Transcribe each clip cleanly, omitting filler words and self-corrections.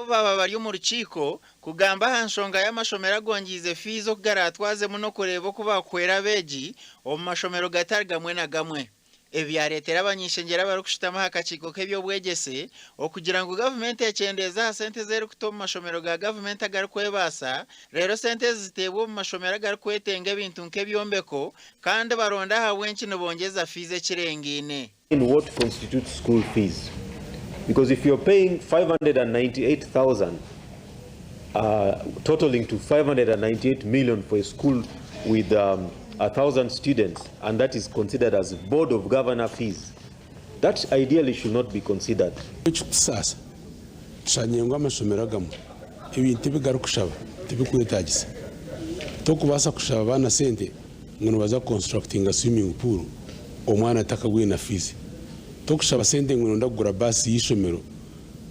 Baaba bari omu rukiiko kugamba aha nshonga y'amashomero agongyize fiizi oku garaatwazemu n'okureeba oku baakuhwera abeegi omu mashomero gatari gamwe na gamwe. Ebi byareetera abany'ishengyero abarikushutama aha kakiiko k'eby'obwegyese okugira ngu gavumenti ekyendeeze aha sente ezi erikuta omu mashomero ga gavumenti agarikwebaasa reero sente ezi ziteebwe omu mashomero agarikwetenga ebintu nk'ebyombeko kandi baronde ahabw'enki nibongyeza fiizi ekirengaine. In what constitutes school fees because if you're paying 598,000 uh, totaling to 598 million for a school with um, 1,000 students and that is considered as board of governor fees that ideally should not be considered. Ekirikutusaasa, tushangire ngu amashomero agamwe ebintu ebi garikushaba tibikwetaagisa. Torikubaasa kushaba abaana sente ngu nibaza kuconstructinga swimming pool omwana atakagwire na fiizi. Torikushaba sente ngu noyenda kugura baasi y'eishomero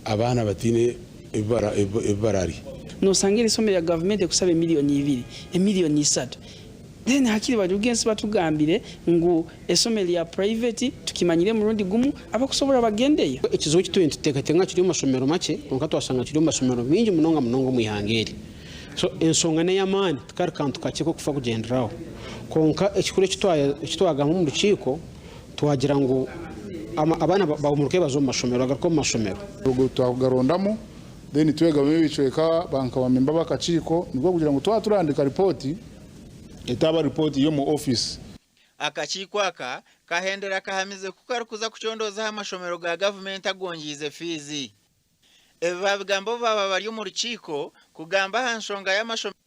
abaana bataine ebi baraarye. Noshanga eri ishomero rya gavumenti erikushaba emiliyoni ibiri, emiliyoni ishatu. Then hakiri baruge ensi batugambire ngu esomero rya private tukimanyire murundi gumu abakusobora bagendeyo. Ekizibu eki turiyo nituteekateeka ngu kiri omu mashomero makye kwonka twashanga kiri omu mashomero maingi munonga munonga omu ihanga eri. So enshonga n'ey'amaani tikari kantu kakye k'okufa kugyendera aho. Kwonka ekikuru eki twagamba omu rukiiko twagira ngu abaana bahumuruke baze omu mashomero bagaruke omu mashomero. Twakugarondamu then twegabamu ebicweka nka ba memba b'akakiiko nikwo kugira ngu twaba turahandiika ripooti etaaba ripooti y'omu ofiisi. Akakiiko aka kahendera kahamize ku karikuza kucondooza aha mashomero ga gavumenti agongyize fiizi. Ebi baabigamba obu baaba bari omu rukiiko kugamba aha nshonga y'amashomero.